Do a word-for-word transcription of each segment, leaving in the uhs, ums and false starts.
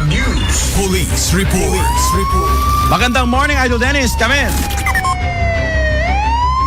News. Police report. Magandang morning, Idol Dennis. Come in.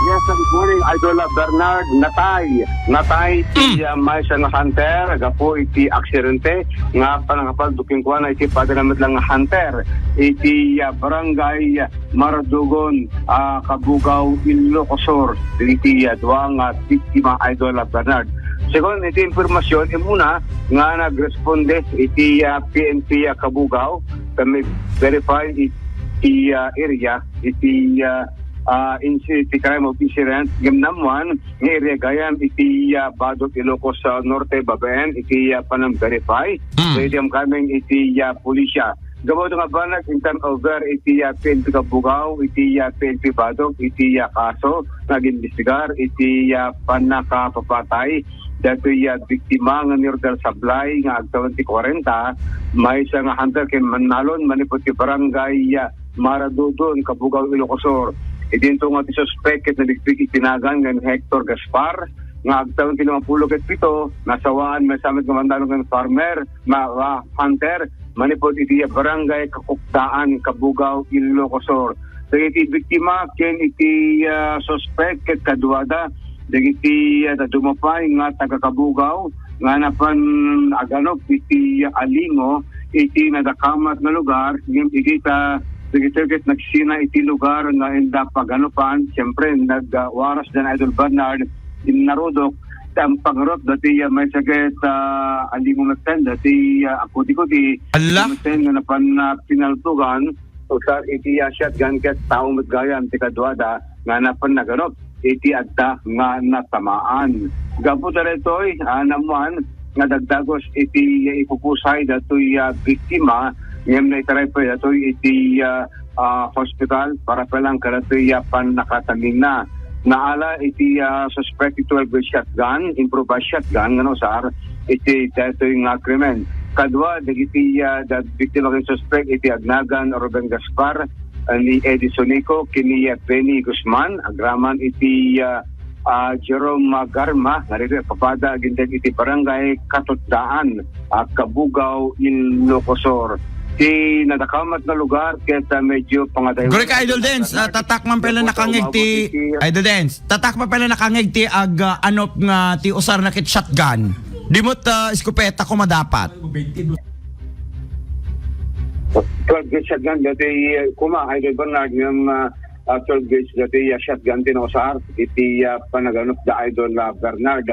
Yes, good morning, Idol Bernard. Natay. Natay ti, Mm. ah, maysa nga hunter, gapu iti aksidente nga panangapaldo kenkuana iti padana met lang nga hunter iti, ah, barangay Maradogon, ah, Cabugao, Ilocos Sur, iti, ah, dua nga biktima, Idol Bernard. Segun iti impormasyon, immuna nga nagresponde iti, ah, P N P, ah, Cabugao, kami verify iti, ah, area, iti, ah, ah, inci-, iti crime of incident, ngem naammuan nga area gayam iti, ah, Badoc, Ilocos, ah, Norte, babaen iti, ah, panang-verify. Mm. So, iti amkameng iti, ah, pulisya. Gapu nga banag in turnover iti, ah, P N P Cabugao, iti, ah, P N P Badoc, iti, ah, kaso nga agimbestigar iti, ah, pannakapapatay datoy, ah, biktima nga ni Rodel Sablay nga agtawen ti kwarenta, maysa nga hunter ken mannalon manipud ti barangay, ah, Maradudon, Cabugao, Ilocos Sur. Idinto nga ti suspek ket nabigbig iti nagan nga ni Hector Gaspar nga agtawen ti limapulo ket pito, nasawaan maysa met nga mannalon nga farmer, ma-, ah, hunter, manipud iti barangay Kakukdaan, Cabugao, Ilocos Sur. Dagiti biktima ken iti, ah, suspek ket kaduada dagiti, ah, dadduma pay nga taga-Cabugao nga napan aganup iti, ah, alingo iti nadakamat nga lugar ngem idi ta dagitoy ket nagsina iti lugar nga inda paganupan, siyempre, nag-, ah, waras dan Idol Bernard, innarudok ti ampagarot dati, ah, maysa ket, ah, alingo metten dati, ah, akudi-kudi. Alla? Metten nga napan, ah, pinaltugan, usar iti, ah, shotgun ket tao met gayam ti kaduada nga napan naganup iti adda nga natamaan. Gapu daytoy, ah, naammuan nga dagdagos iti ipupusay datoy, ah, biktima ngem naitaray pay datoy iti, ah, ah, hospital para pa lang kadatoy, ah, pannakataminna. Naala iti, ah, suspek ti twelve gauge shotgun, improvised shotgun nga nausar iti daytoy nga krimen. Kadua dagiti, ah, da-, biktima ken suspek iti agnagan Ruben Gaspar, ah, ni Eddie Sonico ken ni, ah, Benny Guzman, agraman iti, ah, ah, Jerome Garma, nga ditoy papada agindeg iti barangay Katutdaan, ah, Cabugao, Ilocos Sur. Ti nadakamat nga lugar ket, ah, medyo pangadayo. Guri ka, Idol Dens, ah, tatak man pala nakangeg ti, Idol Dens, tatak man pala nakangeg ti ag, ah, anop nga ti usar na ket shotgun. Di mo't, ah, eskopeta ko madapat. Twelve gauge shotgun dati, ah, kuma, Idol Bernard, ngem, ah, ah, twelve gauge dati, ah, shotgun ti nausar iti, ah, panaganup da Idol, ah, Bernard.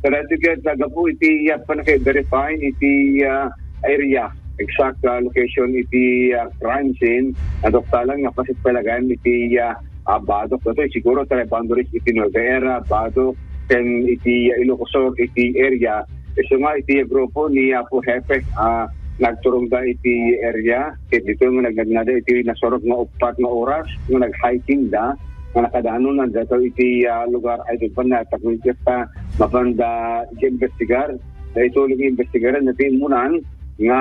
Kadaytoy ket, ah, gapu iti, ah, pannaka-verify iti, ah, area, exact, ah, location iti, ah, crime scene, naduktalan nga paset pay la gayam iti, ah, ah, Badoc. Datoy siguro ti boundaries iti Nueva Ecija, Badoc, ken iti, ah, Ilocos Sur iti area. Isu nga iti grupo ni Apo Hepe, ah, nagturongda iti area, ket ditoy nga nagnagnada iti nasurot nga uppat nga oras nga nag-hiking da, nga nakadanonda daytoy iti, ah, lugar, Idol Bernard, tapno ket, ah, mapanda imbestigar. Daytoy nga imbestigaran daytoy immunan nga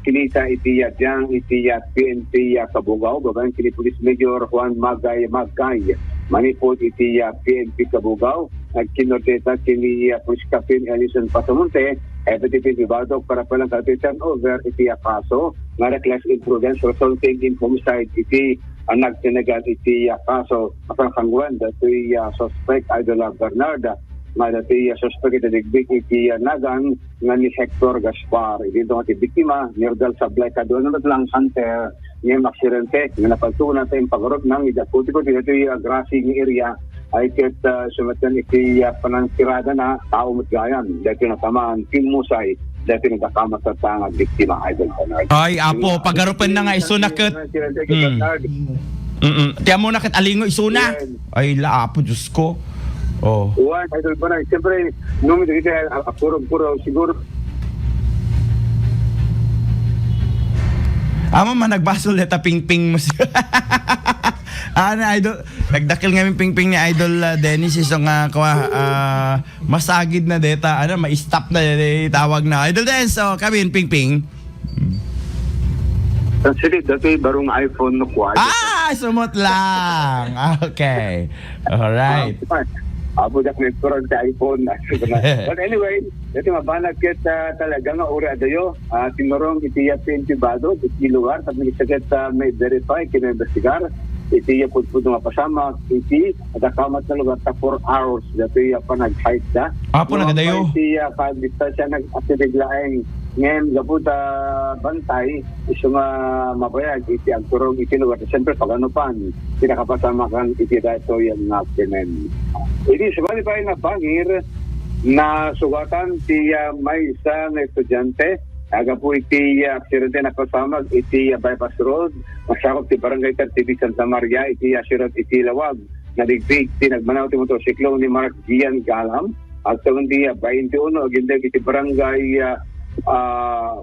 kinita iti, ah, biang iti, ah, P N P, ah, Cabugao, babaen ken ni Police Major Juan Magay Magay, manipud iti, ah, P N P Cabugao. Nagkinordinata ken ni, ah, Police Captain Ellison Pasamonte, F T P Badoc, para pa lang kadaytoy turnover iti, ah, kaso nga reckless imprudence resulting in homicide iti, ah, nagtinegan iti, ah, kaso. Apan kangruan daytoy, ah, suspect, Idol, ah, Bernard, nga daytoy, ah, suspect iti nabigbig iti, ah, nagan nga ni Hector Gaspar. Idinto nga ti biktima, ni Rodel Sablay, kaduana met lang hunter, ngem aksidente nga napaltugan ta impagarot nang iti akudi-kudi daytoy, ah, grassy nga area, ay ket, ah, sumetan iti, ah, panangtirada na tao met gayam, daytoy natamaan, kimmusay, daytoy nadakamat tatta nga biktima, Idol Bernard. Ay, Apo, pagarupen na nga isu na ket. Mm. Mm-mm. Ti ammo na ket alingo isu na. Yes. Ay, la, Apo, Diyos ko. Oh. Wan, Idol Bernard, siyempre, no, dagiti, ah, ah, puro, puro, siguro. Amo man, nagbasol deta pingping mo siya. Ah, na, Idol, nagdakkel ngamin pingping ni Idol, ah, Dennis, isu nga, kwa, ah, masagid na deta, ano, ma-stop na, eh, tawag na. Idol Dennis, so, kami, pingping. Sige, dati barong iPhone no kuha. Ah, sumot lang. Okay. All right. Apo, dak may kurang sa iPhone. But anyway, Dati mabanag ket, ah, talaga nga uray adayo, ah, tinurong iti, ah, P N P balod iti lugar tapno ket, ah, ma-verify ken maimbestigar iti, ah, pudpudno nga pasamak iti adda kamat nga lugar ta four hours dati, ah, panag-hike da. Apo, nagadayo. Iti, ah, pagdistansya nag-asideg laeng ngem gapu ta bantay, isu nga mabayag iti agturong iti lugar. Siyempre, pagano pan, pinakapasamakan iti daytoy nga krimen. Idi sabali pay nga bangir, nasugatan ti, ah, maysa nga estudiante, agapu iti, ah, aksidente napasamak iti, ah, bypass road, masakop ti barangay thirty B Santa Maria, iti, ah, siyudad iti Laoag. Naligpig ti nagmanaw ti motorsiklo ni Mark Gian Galam, agtawen ti, ah, twenty-one, agindeg iti barangay, ah, ah,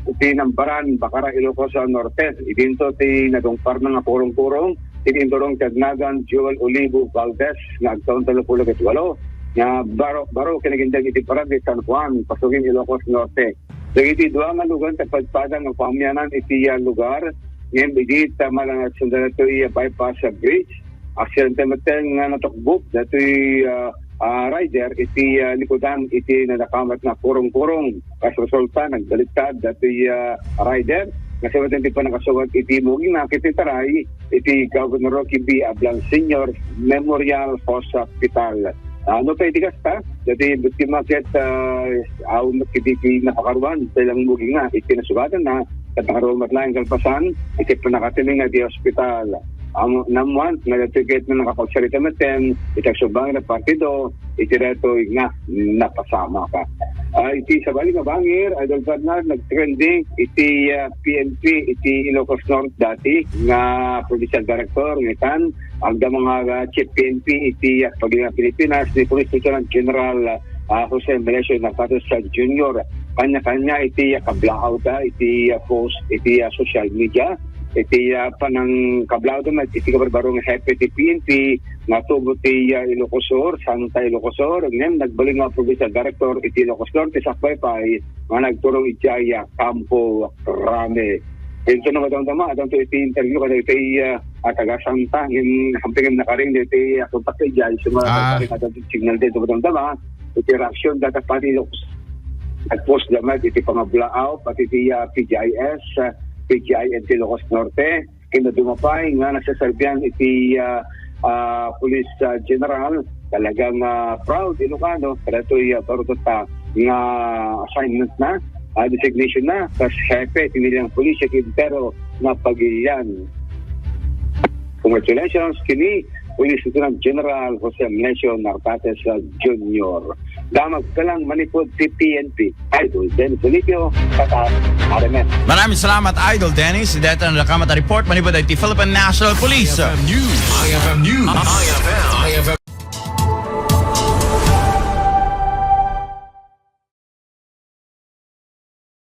iti Nambaran, Bacara, Ilocos, ah, Norte. Idinto ti nadungparna nga kurong-kurong iti inturong ti agnagan Joel Olivo Valdez nga agtawen tallo puluh ket walo, nga baro, baro kinagindeg iti barangay San Juan, Pasugin, Ilocos Norte. Dagiti dua nga lugar ti padpada nga paamianan iti, ah, lugar, ngem idi ta malanad sanda datoy, ah, bypass, ah, bridge, aksidente metten nga natukbop datoy, ah, ah, rider iti, ah, likudan iti nadakamat nga kurong-kurong. Kas resulta, nagbaliktad datoy, ah, rider. Nasiwatan ti pannakasugat iti mugingna ket itaray iti Governor Rocky B. Ablan Senior Memorial Hospital. Ah, no pay di kasta, dati biktima ket, ah, awan met kadi ti napakaruan, ta ilang mugingna iti nasugatanna, ket nakaruan met laeng kalpasan iti pannakatimingna iti ospital. Am-, naammoan nga dati ket nakapagsalita metten iti agsubang nga partido iti daytoy nga napasamak. Ah, iti sabali nga bangir, Idol Bernard, nagtrending iti, ah, P N P iti Ilocos Norte dati nga provincial director, ngetan, agda mga, ah, chief P N P iti, ah, pagina Pilipinas ni Police Lieutenant General, ah, Jose Melesio Nartates, ah, Junior. Kanya-kanya iti, ah, kablaaw da iti, ah, post iti, ah, social media. Iti, ah, panangkablaaw da met iti kabarbaro nga hepe ti P N P nga tubo ti, ah, Ilocos Sur, Santa Ilocos Sur, ngem nagbalin nga provincial director iti Ilocos Norte, sakbay pay nga nagturong idiay, ah, Campo Rame. Inton no madamdama, addanto iti interview kadagiti, ah, ah, taga Santa, ngem, hampir ngem nakaring dagiti, ah, kontak idiay, so, ah, nakaring addanto signal daytoy madamdama, iti reaksyon data pati Ilocos. Nagpost da met iti pangablaaw, pati iti, ah, P G I S, ah, P G I N ti Ilocos Norte, ken dadduma pay nga nagseserbian iti, ah, ah, Police, ah, General. Talagang, ah, proud Ilocano kadatoy, ah, baro tatta nga assignment na, ah, designation na kas hepe ti Miliang Pulisya ti Entero nga Pagilian. Congratulations kini Police Lieutenant General Jose Amnesio Nartates, ah, Junior. Damag ka lang manipod ti P N P. Idol Dennis Bolivio, Qatar, R M N. Maraming salamat, Idol Dennis. Deta na kamat a report manipod iti Philippine National Police. I F M News. I F M News.